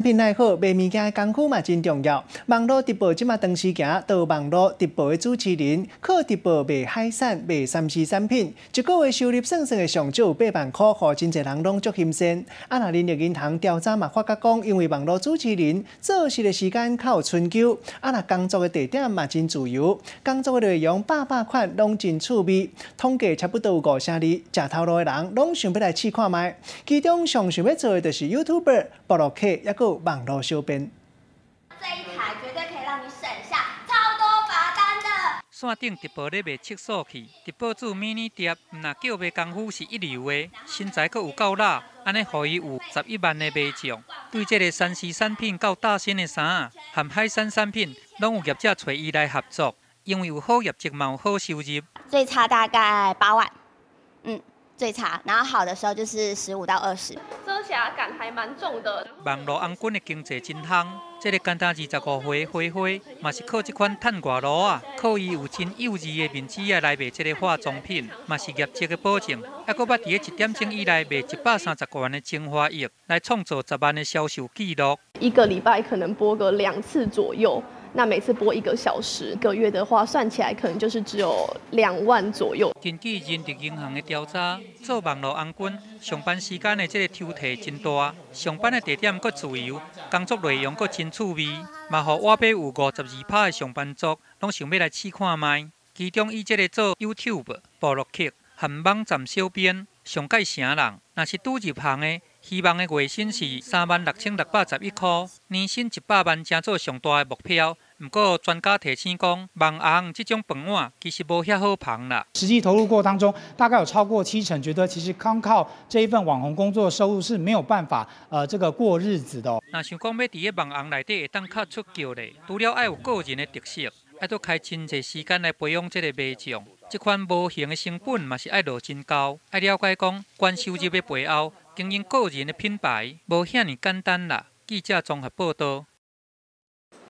品愛好，賣物件的功夫嘛真重要。網路直播這馬當時行，做網路直播的主持人，靠直播賣海產、賣3C 產品，一個月收入算算會上少有8萬箍，予真濟人攏足欣羨。啊，若人力銀行調查嘛發覺講，因為網路主持人做事的時間較有春秋，啊，若工作的地點嘛真自由，工作的內容百百款攏真趣味。統計差不多有五成二，食頭路的人攏想欲來試看覓。其中上想欲做的就是 YouTuber、部落客，抑閣有網路小編。這一台絕對可以讓你省下超多罰單的。線頂直播咧賣測數器，直播主迷你店，毋若叫賣功夫是一流的，身材閣有夠辣，按呢予伊有11萬的賣眾。對這个3C 產品到大新的衫仔，和海產產品，攏有業者揣伊來合作，因為有好業績嘛有好收入。最差大概8萬，最差，然後好的時候就是15到20。遮瑕感還蠻重的。網路紅軍的經濟真夯，這个干焦25歲花花，嘛是靠這款趁外路仔，靠伊有真幼稚的面子仔來賣這个化妝品，嘛是業績的保證。抑閣捌佇咧1點鐘以內賣130多萬的精華液，來創造10萬的銷售紀錄。一個禮拜可能播個兩次左右。那每次播一個小時，一個月的話算起來可能就是只有2萬左右。根據人力銀行的調查，做網路紅軍上班時間的這个抽屜真大，上班的地點閣自由，工作內容閣真趣味，嘛予倚欲有52%的上班族攏想欲來試看覓。其中以這个做 YouTube、部落客和網站小編上蓋成人，若是拄入行的，希望的月薪是36,611箍，年薪100萬，成做上大的目標。毋過專家提醒講，網紅這種飯碗其實無遐好捧啦。實際投入過當中，大概有超過七成覺得其實光靠這一份網紅工作收入是沒有辦法，這個過日子的。若想講欲佇咧網紅內底會當較出格咧，除了愛有個人的特色，愛閣開真濟時間來培養這个賣相。這款無形的成本嘛是愛落真高，愛了解講，高收入的背後，經營個人的品牌無遐爾簡單啦。記者綜合報導。